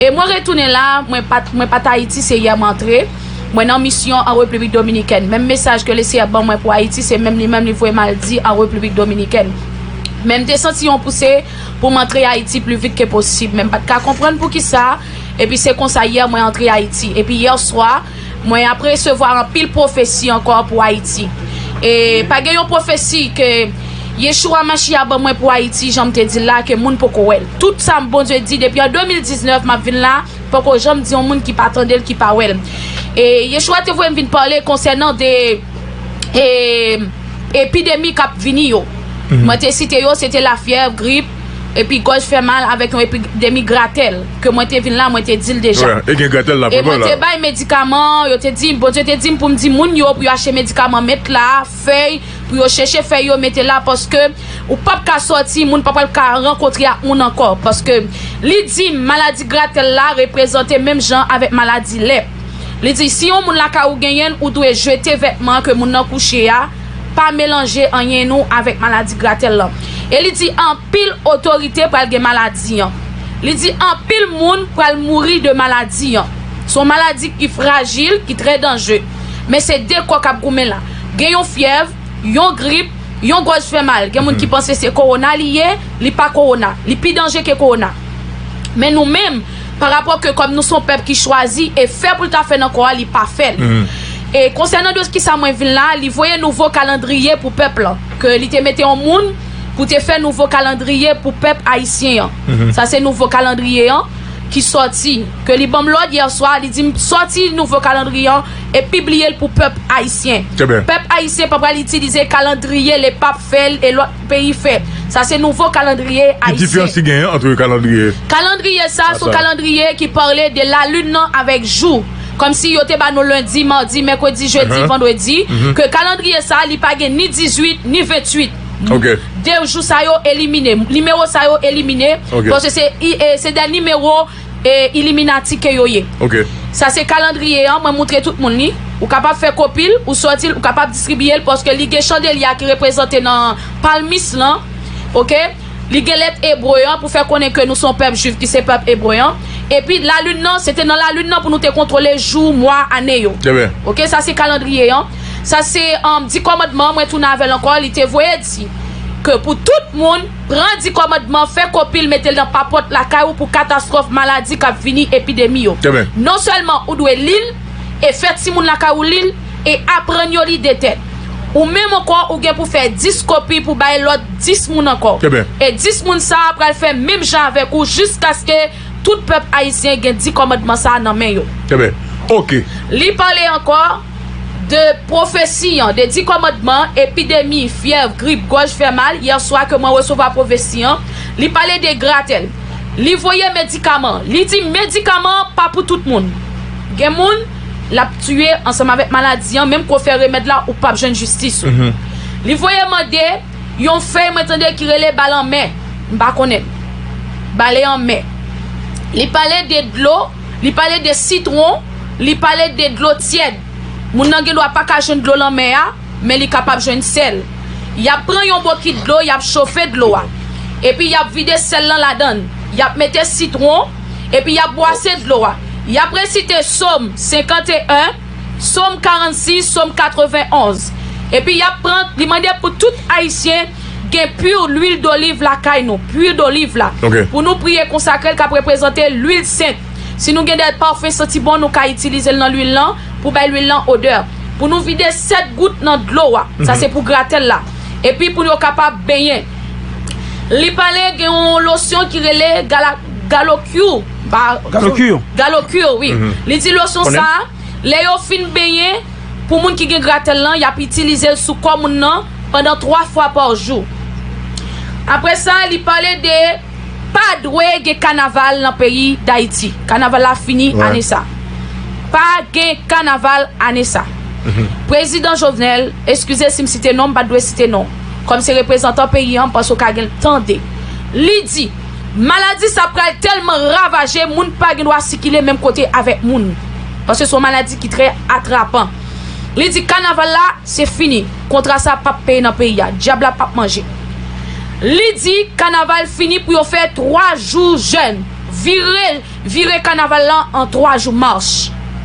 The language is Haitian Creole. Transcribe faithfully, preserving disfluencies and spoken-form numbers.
E mwen retounen la, mwen pa t, mwen pa t Ayiti, se yè m antre. Mwen nan misyon an Repiblik Dominikèn. Menm mesaj ke Lesenyè ban mwen pou Ayiti, se menm li menm li voye m al di an Repiblik Dominikèn. Men m te santi yon pouse pou m antre Ayiti pli vit ke posib. Men m pa t ka konprann poukisa. Epi se konsa yè mwen antre Ayiti. Epi yè swa, mwen ap resevwa anpil pwofesi ankò pou Ayiti. E pa gen yon pwofesi ke Yeshua Mashiach ban mwen pou Ayiti, jan m te di l la, ke moun poko wè l. Tout sa Bondye di depi an de mil diznèf, m ap vin la, poko janm di yon moun ki pa tande l, ki pa wè l. E Yeshua te voye m vin pale konsènan de e, epidemi k ap vini yo. Mwen te site yo, se te lafyèv, grip, epi gòj fè mal avèk yon epidemi gratèl. Ke mwen te vin la, mwen te di l deja. Wè, e gen gratèl la, e mwen te bay medikaman, yo te di, Bondye te di m pou m di moun yo, pou yo achte medikaman, met la, fèy, pou yo chèche fèy yo, mete la, paske ou p ap ka sòti, moun pa pral ka rankontre ak moun ankò. Paske li di m, maladi gratèl la reprezante menm jan avèk maladi lèp. Li di, si yon moun lakay ou genyen l, ou dwe jete vètman ke moun nan kouche a, pa melanje anyen nou avèk maladi gratèl lan. E li di, anpil otorite pral gen maladi an. Li di, anpil moun pral mouri de maladi an. Se yon maladi ki frajil, ki trè danjre. Men se de kò k ap goumen la. Gen yon fyèv, yon grip, yon gòj fè mal. Gen moun ki panse se kowona li ye, li pa kowona. Li pi danje ke kowona. Men nou menm, parapò ke kòm nou se yon pèp ki chwazi e fè pou l ta fè nan kò a, li pa fè l. E konsènan de kisa mwen vin la, li voye nouvo kalandriye pou pèp lan. Ke li te mete yon moun pou te fè nouvo kalandriye pou pèp ayisyen an. Sa se nouvo kalandriye an ki sòti. Ke li ban m lòd yè swa, li di m sòti nouvo kalandriye an e pibliye l pou pèp ayisyen. Pèp ayisyen pa pral itilize kalandriye lepap fè l e lòt peyi fè. Sa se nouvo kalandriye ayisyen. Ki diferans ki genyen ant kalandriye? Kalandriye sa, se yon kalandriye ki pale de lalin nan avèk jou. Kòmsi yo te ba nou lendi, madi, mèkredi, jedi, vandredi. Ke kalandriye sa, li pa gen ni dizuit, ni venntuit. De jou sa yo elimine. Nimewo sa yo elimine. Paske se, e, se de nimewo e Iliminati ke yo ye. Sa se kalandriye an, mwen moutre tout moun li. Ou kapab fè kopi l, ou sòti l, ou kapab distribiye l, paske li gen chandelye a ki reprezante nan palmis lan. Oke? Li gen lèt ebre an pou fè konnen ke nou se yon pèp jwif ki se pèp ebre an. Epi lalin nan, se te nan lalin nan pou nou te kontwole jou, mwa, ane yo. Oke, sa se kalandriye an. Sa se, um, di kòmandman, mwen tounen avè l ankò, li te voye di ke pou tout moun, pran di kòmandman, fè kopi l, mete l nan papòt lakay ou pou katastwòf, maladi k ap vini, epidemi yo. Non sèlman ou dwe li l, e fè timoun lakay ou li l, e aprann yo li de tèt. Ou menm ankò, ou gen pou fè dis kopi pou bay lòt dis moun ankò. E dis moun sa a pral fè menm jan avèk ou jiskaske tout pèp ayisyen gen di kòmandman sa a nan men yo. Li pale ankò de pwofesi an, de di kòmandman, epidemi, fyèv, grip, gòj fè mal, yè swa ke mwen resevwa pwofesi an, li pale de gratèl. Li voye medikaman. Li di medikaman pa pou tout moun. Gen moun, l ap tiye ansanm avèk maladi an, menm ke w fè remèd la, ou p ap jwenn jistis ou. Li voye mande yon fèy mwen tande ki rele balanmè. M pa konnen. Bale anmè. Li pale de dlo, li pale de sitwon, li pale de dlo tyèd. Moun nan gen dwa pa ka jwenn dlo lanmè a, men li kapab jwenn sèl. Y ap pran yon bokit dlo, y ap chofe dlo a. Epi y ap vide sèl lan ladann. Y ap mete sitwon, epi y ap bwase dlo a. Y ap resite Sòm senkanteyen, Sòm karannsis, Sòm katrevenonz. Epi y ap pran, li mande pou tout Ayisyen gen pur lwil doliv lakay nou, pur doliv la. Pou nou priye konsakre l k ap reprezante lwil sent. Si nou gen de pafen santi bon, nou ka itilize l nan lwil lan pou bay lwil lan odè. Pou nou vide sèt gout nan dlo a, sa se pou gratèl la. Epi pou yo kapab benyen. Li pale gen yon losyon ki rele gala, galokyou. Galokyou. Galokyou, wi. Li di losyon sa a, lè yo fin benyen, pou moun ki gen gratèl lan, y ap itilize l sou kò moun nan pandan twa fwa pa jou. Apre sa, li pale de pa dwe gen kanaval nan peyi Dayiti. Kanaval la fini ane sa. Pa gen kanaval ane sa. Prezidan Jovenel, eskize si m site non, m pa t dwe site non. Kòm se reprezantan peyi an, m panse w ka gen l tande. Li di, maladi sa pral tèlman ravaje, moun pa gen dwa sikile menm kote avèk moun. Paske se yon maladi ki trè atrapan. Li di kanaval la, se fini. Kontra sa p ap peye nan peyi a. Dyab la p ap manje. Li di kanaval fini pou yo fè twa jou jèn. Vire Vire kanaval lan an twa jou, March.